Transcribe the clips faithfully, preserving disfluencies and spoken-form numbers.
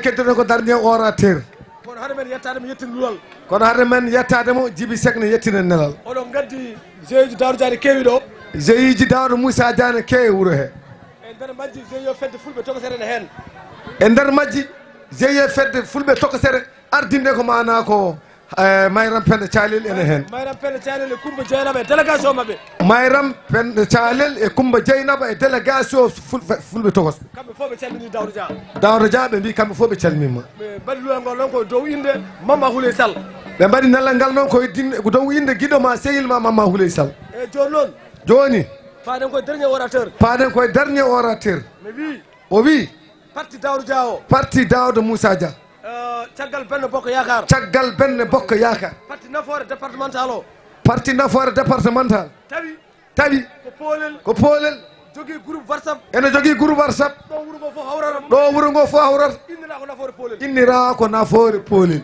Keddoɗen ko dernier orateur. Kono hade men yettaade mo yettin luwal. Kono hade men yettaade mo, Jibi Seck ne yettina nelal. Oɗon ngaddi jeeji Daouda Dia ne keewi ɗo. Jeeji Daouda Moussa Dia ne keewi wuro he. E nder majji jeeyo fedde fulɓe tokosere ne heen. E nder majji jeeyo fedde fulɓe tokosere ardinde ko maanaa ko, eh, Mayram Penda Calel ene heen. Mayram Penda Calel e Kumba Jeynaba e délégation maɓɓe. Mayram Penda Calel e Kumba Jeynaba e délégation ful-, fulɓe tokos. Kamɓe fof ɓe calmini Daouda Dia. Daouda Dia ɓe mbi kamɓe fof ɓe calmima. Ɓe mbaɗi luwal ngal noon ko dow innde Mamma Houleye Sall. Ɓe mbaɗi nelal ngal noon ko din-, ko dow innde giɗo ma sehil ma Mamma Houleye Sall. E jooni noon. Jooni. Paaɗen koye dernier orateur. Paaɗen koye dernier orateur. Mi wii. O wii. Parti Daouda Dia o. Parti Daouda Moussa Dia. Eh, caggal Benno Bokk Yaakaar. Caggal Benno Bokk Yaakaar. Parti nafoore départemental o. Parti nafoore départemental. Tawi. Tawi. Ko poolel. Ko poolel. Jogii groupe WhatsApp. Ene jogii groupe WhatsApp. Ɗo wuro ngo fof hawrata. Ɗo wuro ngo fof hawrata. Innira ko nafoore poolel. Innira ko nafoore poolel.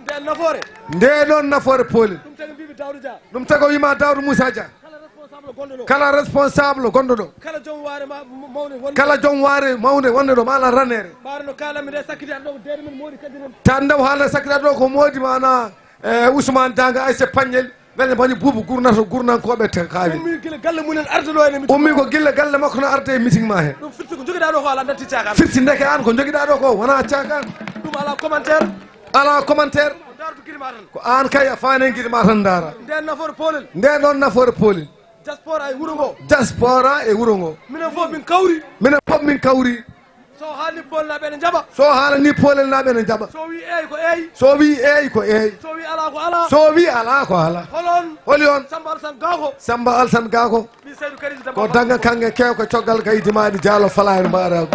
Nden nafoore. Nde ɗon nafoore poolel. Ɗum tagi mbiimi Daouda Dia. Ɗum tago wiima Daouda Moussa Dia. Kala responsable gonɗo ɗo. Kala responsable gonɗo ɗo. Kala joom waare ma, m-, mawne wonde. Kala joom waare mawnde wonde ɗo, maanaam raneere. Mbaɗa no kaalanmi nde sakkitiiɗo ɗo ko deede men Mody Kadi en. Tan nde o haalata sakkitiiɗo ɗo ko Mody maanaam, eh, Ousmane Danga Aïssa Pagnel, wene mbaɗi buubu gurnato gurnankooɓe te kaawi. Ummi gila galle mum en arde ɗo ene meeting. Ummi ko gila galle makko no arde e meeting ma he. Ɗum firti ko jogiɗaa ɗo ko alaa natti caakaan. Firti ndeke aan ko jogiɗaa ɗo ko wonaa caakaan. Ɗum alaa commentaire. Alaa commentaire. Ko ndaardu giri ma tan. Ko aan kay a faane giri ma tan ndaara. Nden nafoore poolel. Nden ɗon nafoore poolel. Diaspora e wuro ngo. Diaspora e wuro ngo. Minen fof min kawri. Minen fof min kawri. So haalni poolnaaɓe ene njaɓa. So haalani poolnaaɓe ene njaɓa. So wii eey ko eey. So wii eey ko eey. So wii alaa ko alaa. So wii alaa ko alaa. Hol on? Holi on? Samba Alassane Gako. Samba Alassane Gako. Ɓii Seydou Kadi Damba. Ko danga kange kew ko coggal kay dimaɗi jaalo falaani mbaarago.